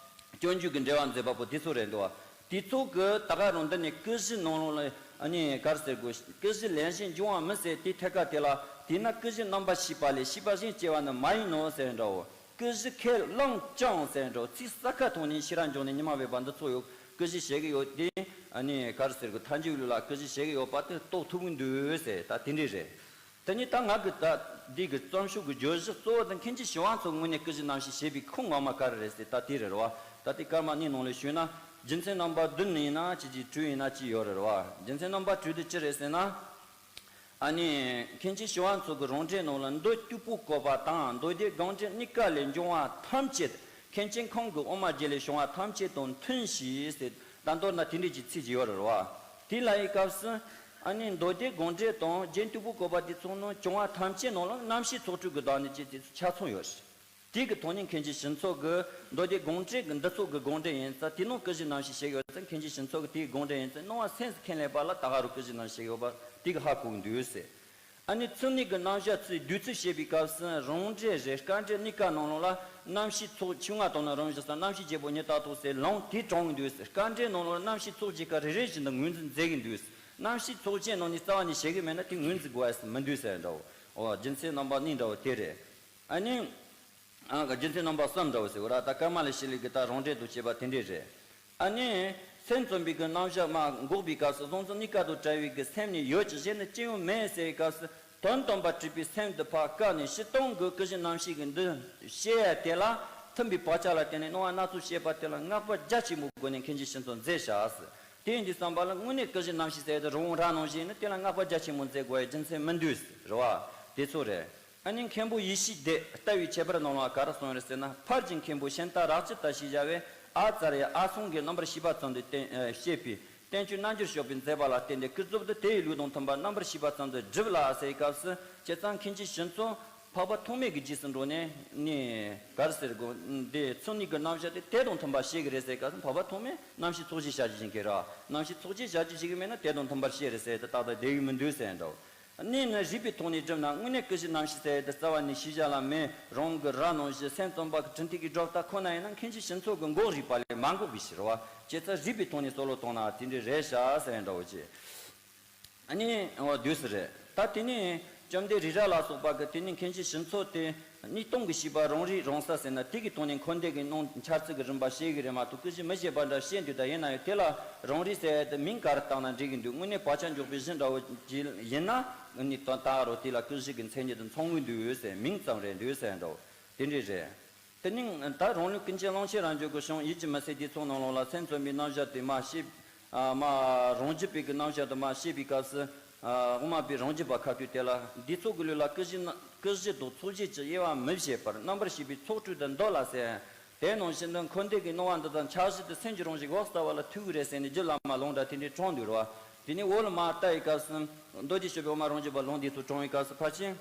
སྤྱོད་འཇུག་གི་འགྲེལ་པ་མཛད་པ་པོ་དེ་ཚོ་རེད་འདུག་བ། དེ་ཚོ་གི་ད་ག་རང་འདི་ནས་ཀུན་གཞི་ནང་ལོགས་ལ་ཨ་ནི་ག་རེ་ཟེར་དགོས། ཀུན་གཞི་ལེན་ཞིང་འབྱུང་བ་མིན་ཟེར་དེའི་ཐད་ཀ་དེ་ལ་དེས་ན་ཀུན་གཞི་རྣམ་པར་ཤེས་པ་ལས་ཤེས་པ་གཞན་སྐྱེ་བ་ནི་མ་ཡིན་ནོ་ཟེར་འདྲ་བོ། ཀུན་གཞི་ཁས་བླངས་ཀྱང་ཟེར་འགྲོ་ཚིག་ས་ཁ་ཐོག་ནས་ཤེས་རབ་འབྱུང་གནས་ཉི་མ་བས་པ་འདི་ཚོ་ཡོད་ཀུན་གཞི་བྱེད་ཀྱི་ཡོད་དེ། ཨ་ནི་ག་རེ་ཟེར་དགོས། མཐའ་འཇུག་ལུགས་ལ་ཀུན་གཞི་བྱེད་ཀྱི་ཡོད་པ་དེ་རྟོགས་ཐུབ་ཀྱི་འདུག་ཟེར་ད་དེ་འདྲས་རེད། དེ་ནི་ད་ང་གི་ད་འདི་གི་རྩོམ་ཤོག་གི་བརྗོད་གཞི་གཙོ་བོ་དེ་མཁན་ཆེན་ཞི་བ་འཚོ་ངོས་ནས་ཀུན་གཞི་རྣམ་བཤད་བྱེད་པའི་ཁུངས་ངོ་མ་ག་རེ་རེད་ཟེར་ད་དེ་རེད་རེད་བ། ད་དེ་སྐར་མ་གཉིས་ནང་ལ་ཞུས་ན་རྒྱུ་མཚན་རྣམ་པ་བདུན་ཡིན་ན་ཅི་ཅི་དྲུག་ཡིན་ན་ཅི་ཡོད་རེད་རེད་བ། རྒྱུ་མཚན་རྣམ་པ་དྲུག་དེ་ཅི་རེད་ཟེར་ན། ཨ་ནི་མཁན་ཆེན་ཞི་བ་འཚོ་གི་རང་འགྲེལ་ནང་ལ་མདོ་སྟུག་པོ་བཀོད་པ་དང་མདོ་སྡེ་དགོངས་འགྲེལ་གཉིས་ཀ་ལས་འབྱུང་བ་ཐམས་ཅད་མཁན་ཆེན་ཁོང་གི་དབུ་མ་རྒྱུད་ལས་བྱུང་བ་ཐམས་ཅད་དང་མཐུན་ཞེས་ཟེར། ད་མདོར་ན་དེ་འདྲས་ཀྱི་ཚིག་ཅིག་ཡོད་རེད་བ། དེ་ལ་ཡི་སྐབས་སུ་ཨ་ནི་མདོ་སྡེ་དགོངས་འགྲེལ་དང་རྒྱན་སྟུག་པོ་བཀོད་པ་དེ་ཚོ་ནང་བྱུང་བ་ཐམས་ཅད་ནང་ལ་རྣམ་ཤེས་ཚོགས་དྲུག་གི་བདག་ཉིད་ཅེས་དེ་ཚོ་ཆ་ཚང་ཡོད་རེད། དེ་གི་ཐོག་ནས་མཁན་ཆེན་ཞི་འཚོ་གི་མདོ་སྡེ་དགོངས་འགྲེལ་གི་འདི་ཚོ་གི་དགོངས་འགྲེལ་ཡིན་ཙང་དེ་ནང་ཀུན་གཞི་རྣམ་བཤད་བྱེད་ཀྱི་ཡོད་ཙང་མཁན་ཆེན་ཞི་འཚོ་གི་དེའི་དགོངས་འགྲེལ་ཡིན་ཙང་སྣང་བ་སེམས་སུ་ཁས་ལེན་པ་ལ་ད་ག་རུ་ཀུན་གཞི་རྣམ་བཤད་བྱེད་ཀྱི་ཡོད་པ་དེ་གི་ཧ་གོ་གི་འདུག་ཟེར། ཨ་ནི་ཚུལ་གནས་ཀྱི་རྣམ་གཞག་ཚུལ་བསྡུས་ཚུལ་བཤད་པའི་སྐབས་སུ་རང་འགྲེལ་རེད། སྐར་འགྲེལ་གཉིས་ཀ་ནང་ལོགས་ལ་རྣམ་ཤེས་ཚོགས་ཆུང་ང་དང་ནི་རང་བཞིན་སམ་རྣམ་ཤེས་བརྒྱད་པོ་ཉིད་རྟག་ཏུ་ཟེར་ལུང་དེ་དྲངས་འདུག་ཟེར། སྐར་འགྲེལ་ནང་ལོགས་ལ་རྣམ་ཤེས་ཚོགས་ཀྱི་སྐབས་རེ་རེ་བཞིན་དུ་ངོས་འཛིན་མཛད་ཀྱི་འདུག་ཟེར། རྣམ་ཤེས་ཚོགས་ཆེན་ནང་ནས་རྩ་བ་ནས་བཤད་ཀྱི་མེད་ན་དེ་ངོས་འཛིན་དགོས་ཡ་ཟེར་མི་འདུག་ཟེར་འདྲ་བོ། འོ་རྒྱུ་མཚན་རྣམ་པ་གཉིས་འདྲ་བོ་དེ་རེད། ཨ་ནི། ཨ་རྒྱུ་མཚན་རྣམ་པ་གསུམ་འདྲ་བོ་ཟེར་བ་ར་ད་ཀརྨ་ལས་ཤེས་ལེགས་ཀྱི་ད་རང་འགྲེལ་དུ་བྱས་པ་དེ་འདྲས་རེད། ཨ་ནི་སེམས་ཙམ་པའི་གི་རྣམ་གཞག་མ་འགོག་པའི་སྐབས་སུ་གཟུང་འཛིན་གཉིས་ཀ་དང་བྲལ་བའི་གི་སེམས་ནི་ཡོད་ཀྱི་གཞན་ནི་ཅི་ཡང་མེད་ཟེར་བའི་སྐབས་སུ། དོན་དམ་པར་གྲུབ་པའི་སེམས་འདི་ཕར་བཀག་ནས་སྤྱིར་བཏང་གི་ཀུན་གཞི་རྣམ་ཤེས་ཀྱི་འདི་བཤད་ཡ་དེ་ལ་མཐུན་པའི་བག་ཆགས་ལ་བརྟེན་ནས་སྣང་བ་སྣ་ཚོགས་བཤད་པ་དེ་ལ་བསྔགས་པ་རྒྱ་ཆེན་པོའི་སྒོ་ནས་མཁན་ཆེན་ཞི་འཚོ་མཛད་བཞག་ཟེར། དེ་ཡིན་དུས་ཙམ་པ་ལ་དངོས་གནས་ཀུན་གཞི་རྣམ་ཤེས་ཟེར་ཡ་དེ་རང་དབང་རང་སྣང་ཞིག་ཡིན་ན་དེ་ལ་བསྔགས་པ་རྒྱ་ཆེན་པོ་མཛད་དགོས་ཡ་རྒྱུ་མཚན་མི་འདུག་ཟེར་བ་དེ་ཚོ་རེད། ཨ་ནི་མཁན་པོ་ཡེ་ཤེས་སྡེ་ལྟ་བའི་ཁྱད་པར་ནང་ལ་ག་རེ་གསུངས་ཡོད་རེད་ཟེར་ན། ཕར་གྱི་མཁན་པོ་ཤིང་རྟ་རལ་གཅིག་ལྟ་ཞེས་བྱ་བས་ཨ་ཙརྱ་ཨ་སུང་གི་རྣམ་པར་ཤེས་པ་ཙམ་དུ་བསྟན་ཨ་བཤད་པའི་བསྟན་བཅོས་རྣལ་འབྱོར་སྤྱོད་པའི་མཛད་པ་ལ་བརྟེན་ཏེ་ཀུན་རྫོབ་ཏུ་དེ་ཡི་ལུགས་དང་མཐུན་པར་རྣམ་པར་ཤེས་པ་ཙམ་དུ་སྒྲུབ་ལ་ཟེར་བའི་སྐབས་སུ། བྱས་ཙང་མཁན་ཆེན་ཞི་འཚོ་འཕགས་པ་ཐོགས་མེད་ཀྱི་རྗེས་སུ་འགྲོ་ནས་ནི་ག་རེ་ཟེར་དགོས། འདི་ཚུལ་གཉིས་ཀྱི་རྣམ་གཞག་དེ་དེ་དང་མཐུན་པར་བཤད་ཀྱི་རེད་ཟེར་བའི་སྐབས་སུ། འཕགས་པ་ཐོགས་མེད་རྣམ་བཤད་ཚོགས་ཀྱི་ཞལ་གྱིས་བཞེས་མཁན་རེད། རྣམ་བཤད་ཚོགས་ཀྱི་ཞལ་གྱིས་བཞེས་ཀྱི་མེད་ན་དེ་དང་མཐུན་པར་བཤད་རེད་ཟེར་ཏེ་ཏག་ཏག་བསྡད་ཡོད་མི་འདུག་ཟེར་འདྲ་བོ། གནས་ནི་རིགས་པའི་ཐོག་ནས་བསྒྲུབས་ན་དངོས་གནས་ཀུན་གཞི་རྣམ་ཤེས་ཟེར་ཡ་དེ་རྩ་བ་ནས་ཤེས་བྱ་ལ་མེད། རང་གི་རང་སྣང་བཞི་སེམས་ཙམ་པ་གི་དྲིན་ཐིག་གི་སྒྲུབ་རྟགས་ཁོ་ན་ཡིན་ན་མཁན་ཆེན་ཞི་འཚོ་གི་འགོག་རིགས་པ་ལས་མ་འགོག་པའི་ཕྱིར་བ། བྱས་ཙང་རིགས་པའི་ཐོག་ནས་བསམ་བློ་བཏང་ན་དེ་འདྲ་རེད་ཤག་ཟེར་འདྲ་བོ་ཅིག་ཨ་ནི་འོ་དུས་སུ་རེད། ད་དེ་ནས་བཅོམ་ལྡན་རི་རབ་ལ་སོགས་པ་གི་དེ་ནས་མཁན་ཆེན་ཞི་འཚོ་དེ་གཉིས་སྟོང་གི་བྱིས་པ་རང་རིག་རང་གསལ་ཟེར་ན་དེ་གི་ཐོག་ནས་འཁོར་འདས་ཀྱི་སྣང་འཆར་ཚུལ་གྱི་རིམ་པ་བཤད་གི་རེད་མ་གཏོགས་ཀུན་གཞི་མི་བཤད་པ་འདྲ་བཤད་འདུག་ད་ཡིན་ན་ཡང་དེ་ལ་རང་རིག་ཟེར་ཡ་དེ་མིང་ག་རེ་བཏགས་ན་འགྲིག་གི་འདུག་དངོས་གནས་བག་ཆགས་འཇོག་པའི་གཞི་འདྲ་བོ་ཅིག་ཡིན་ན་ནི་ད་ད་རུང་དེ་ལ་ཀུན་གཞི་གི་མཚན་ཉིད་དུ་མཚུངས་གི་འདུག་ཟེར། མིང་ཙམ་རེད་འདུག་ཟེར་འདྲ་བོ་དེ་འདྲ་རེད། དེ་ནི་ད་རང་ལུགས་ཀུན་མཁྱེན་གླང་ཆེན་རབ་འབྱམས་ཀྱི་གཞུང་ཡིད་ཀྱི་མུན་སེལ་སྡེ་ཚོགས་ནང་ལོགས་ལ་སེམས་ཙམ་པའི་རྣམ་གཞག་དེ་མ་ཤེས། ཨ་མ་རང་རྒྱུད་པའི་གི་རྣམ་གཞག་དེ་མ་ཤེས་པའི་སྐབས་སུ། ཨ་དབུ་མ་པའི་རང་རྒྱུད་པ་ཁ་ཐུག་དེ་ལ་སྡེ་ཚོགས་ཀྱི་ལུགས་ལ་ཀུན་གཞི་ན་ཀུན་གཞི་དང་ཚོགས་གཞི་གྱི་དབྱེ་བ་མི་ཕྱེད་པར་རྣམ་པར་ཤེས་པའི་ཚོགས་སྤྲོས་དུ་འདོད་ལ་ཟེར། དེ་ནང་བཞིན་དུ་འཁོར་འདས་ཀྱི་སྣང་བ་འདི་དང་འཆར་གཞི་དེ་སེམས་ཀྱི་རང་བཞིན་འོག་ལྟ་བ་ལ་ཐུག་གི་རེད་ཟེར་ནས་རྒྱུད་བླ་མ་ལུང་འདྲ་དེ་འདྲའི་དྲངས་འདུག་རེད་བ། དེ་ནས་འོག་ལ་མ་ལྟ་ཡི་སྐབས་སུ་མདོ་སྡེ་སྤྱོད་པའི་དབུ་མ་རང་རྒྱུད་པ་ལུང་འདི་ཚོ་དྲངས་ཡི་སྐབས་སུ་ཕལ་ཆེར།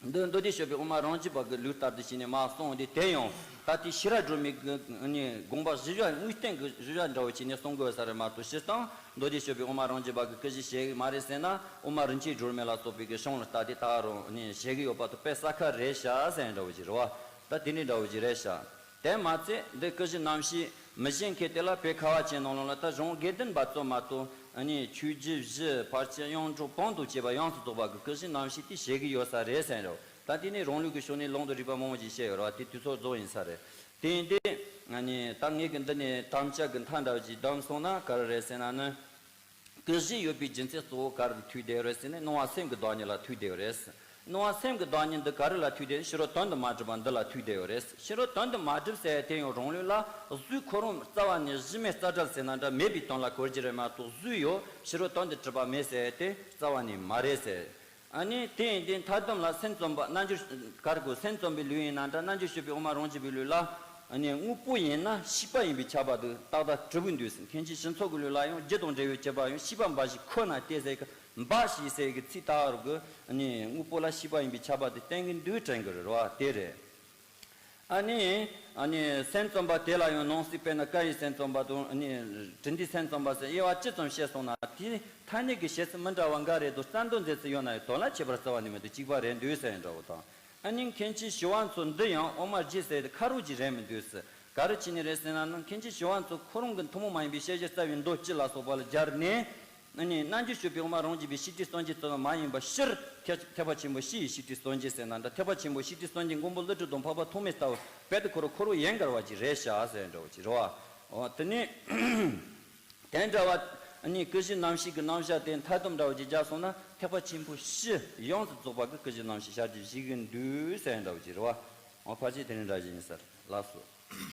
འདི་མདོ་སྡེ་སྤྱོད་པའི་དབུ་མ་རང་རྒྱུད་པ་གི་ལུགས་ལྟར་དུ་བྱས་ནས་མར་གསུངས་ཏེ། དེ་ཡང་ད་ལྟའི་ཤེས་རབ་སྒྲོན་མེ་གི་ནི་དགོངས་པ་གཞི་བཞག་དངོས་བསྟན་གྱི་གཞི་བཞག་འདྲ་བོ་བྱས་ནས་གསུང་དགོས་ས་རེད་མ་གཏོགས། སྤྱིར་བཏང་མདོ་སྡེ་སྤྱོད་པའི་དབུ་མ་རང་རྒྱུད་པ་གི་ཀུན་གཞི་བཤད་ཀྱི་མ་རེད་ཟེར་ན། དབུ་མ་རིན་ཆེན་སྒྲོན་མེ་ལ་སོགས་པའི་གི་གཞུང་ལ་ལྟ་སྟེ་ད་རུང་ནི་བཤད་ཀྱི་ཡོད་པ་དང་དཔེ་གསལ་ཁ་རེད་ཤག་ཟེར་འདྲ་བོ་ཅིག་རེད་བ། ད་དེ་འདྲའི་འདྲ་བོ་ཅིག་རེད་ཤག་དེ་མ་ཚད་འདི་ཀུན་གཞི་རྣམ་ཤེས་མི་ཤེས་མཁན་དེ་ལ་བོད་ཁ་བ་ཅན་ནང་ལོགས་ལ་ད་གཞུང་དགེ་ལྡན་པ་ཙམ་མ་གཏོགས་ཨ་ནི་ཆོས་བརྒྱུད་བཞི་ཕལ་ཆེར་གཡུང་དྲུང་བོན་དང་བཅས་པ་ཡོངས་སུ་རྫོགས་པ་གི་ཀུན་གཞི་རྣམ་ཤེས་དེ་བཤད་ཀྱི་ཡོད་ས་རེད་ཟེར་རོ། ད་དེ་ནས་རང་ལུགས་ཀྱི་ཕྱོགས་ནས་ལུང་དང་རིགས་པ་མང་པོ་ཞིག་བཤད་ཡོད་རེད་བ། དེ་དུས་ཚོད་རྫོགས་ཡིན་ས་རེད། དེ་ཡིན་དུས་ཨ་ནི་ད་ངས་ཀྱི་འདི་ནས་དམ་བཅའ་གི་མཐའ་འདྲ་བོ་ཅིག་བསྡམས་སོང་ན་ག་རེ་རེད་ཟེར་ན་ནི། ཀུན་གཞི་ཡོད་པའི་རྒྱུ་མཚན་གཙོ་བོ་ག་རེ་ལ་ཐུག་བསྡད་ཡོད་རེད་ཟེར་ན་སྣང་བ་སེམས་ཀྱི་བདག་ཉིད་ལ་ཐུག་བསྡད་ཡོད་རེད། སྣང་བ་སེམས་ཀྱི་བདག་ཉིད་འདི་ག་རེ་ལ་ཐུག་བསྡད། ཕྱི་རོལ་དོན་དུ་མ་གྲུབ་པ་འདི་ལ་ཐུག་བསྡད་ཡོད་རེད། ཕྱི་རོལ་དོན་དུ་མ་གྲུབ་ཟེར་ཡ་དེ་ཡང་རང་ལུགས་ལ་གཟུགས་ཁོ་རང་རྩ་བ་ནས་གཞི་མེད་རྩ་བྲལ་ཟེར་ན་འདྲ་མེད་པའི་དོན་ལ་གོ་རྒྱུ་རེད་མ་གཏོགས། གཟུགས་ཡོད་ཕྱི་རོལ་དོན་དུ་གྲུབ་པ་མེད་ཟེར་ཡ་དེ་རྩ་བ་ནས་མ་རེད་ཟེར། ཨ་ནི་དེ་ཡིན་དུས་མཐའ་སྡོམ་ལ་སེམས་ཙམ་པ་རྣལ་འབྱོར་ག་རེ་གོ་སེམས་ཙམ་པའི་ལུགས་ཡིན་ན་འདྲ་རྣལ་འབྱོར་སྤྱོད་པའི་དབུ་མ་རང་རྒྱུད་པའི་ལུགས་ལ། ཨ་ནི་དངོས་པོ་ཡིན་ན་ཤེས་པ་ཡིན་པས་ཁྱབ་པ་དེ་ཏག་ཏག་གྲུབ་ཀྱི་འདུག་ཟེར། མཁན་ཆེན་ཞི་འཚོ་གི་ལུགས་ལ་ཡང་རྒྱུ་དང་འབྲས་བུའི་ཁྱབ་པ་ཡང་ཤེས་པ་འབའ་ཞིག་ཁོ་ན་སྟེ་ཟེར་གི་འབའ་ཞིག་ཟེར་གི་ཚིག་ཏག་རུ་གི་ཨ་ནི་དངོས་པོ་ལ་ཤེས་པ་ཡིན་པས་ཁྱབ་པ་དེ་བསྟན་གྱི་འདུག་དྲན་གི་རེད་བ། དེ་རེད། ཨ་ནི། ཨ་ནི་སེམས་ཙམ་པ་དེ་ལ་ཡང་ནང་གསེས་དཔེར་ན་ཀ་ཡི་སེམས་ཙམ་པ་དང་ཨ་ནི་དྲིན་ལྡན་སེམས་ཙམ་པ་ཟེར་དབྱེ་བ་ཅི་ཙམ་བཤད་སོང་ན་དེའི་ཐ་སྙད་ཀྱི་བཤད་ཚུལ་མི་འདྲ་བ་འགའ་རེ་དང་རྩ་འདོད་མཛད་ཚུལ་ཡོད་ན་ཡང་དོན་ལ་ཁྱད་པར་རྩ་བ་ནས་མི་འདུག་གཅིག་པ་རེད་འདུག་ཟེར་འདྲ་བོ་དང་། ཨ་ནི་མཁན་ཆེན་ཞི་བ་འཚོ་འདི་ཡང་དབུ་མ་རྗེ་ཟེར་ཏེ་ཁ་རོག་ཅིག་རེད་མི་འདུག་ཟེར། ག་རེ་བྱས་ནས་རེད་ཟེར་ན་ནི་མཁན་ཆེན་ཞི་བ་འཚོ་ཁོ་རང་གི་ཐུན་མོང་མ་ཡིན་པའི་བཤད་གཞི་རྩ་བའི་མདོ་སྤྱི་ལ་སོགས་པ་ལ་སྦྱར་ནས། ཨ་ནི་རྣལ་འབྱོར་སྤྱོད་པའི་དབུ་མ་རང་རྒྱུད་པའི་ཤེས་སྒྲིབ་སངས་རྒྱས་ཙམ་མ་ཡིན་པ་སྤྱིར་ཐེག་ཐེག་པ་ཆེན་པོ་སྤྱི་ཡི་ཤེས་སྒྲིབ་སངས་རྒྱས་ཟེར་ན་འདྲ། ཐེག་པ་ཆེན་པོ་ཤེས་སྒྲིབ་སངས་རྒྱས་མགོན་པོ་ཀླུ་སྒྲུབ་དང་འཕགས་པ་ཐོགས་མེད་ལྟ་བུ་རྦད་དེ་ཁོ་རང་ཁོ་རང་ཡན་གར་བ་ཅིག་རེད་ཤག་ཟེར་འདྲ་བོ་ཅིག་རེད་བ། འོ་དེ་ནི་དེ་འདྲ་བ་ཨ་ནི་ཀུན་གཞི་རྣམ་ཤེས་ཀྱི་རྣམ་གཞག་དེ་མཐའ་སྡོམ་འདྲ་བོ་ཅིག་བརྒྱབ་སོང་ན་ཐེག་པ་ཆེན་པོ་སྤྱི་ཡོངས་སུ་རྫོགས་པ་གི་ཀུན་གཞི་རྣམ་ཤེས་ཞལ་གྱིས་བཞེས་ཀྱི་འདུག་ཟེར་འདྲ་བོ་ཅིག་རེད་བ། འོ་ཕལ་ཆེར་དེ་འདྲ་འདྲ་ཞིག་ཡིན་ས་རེད། ལགས་སོ།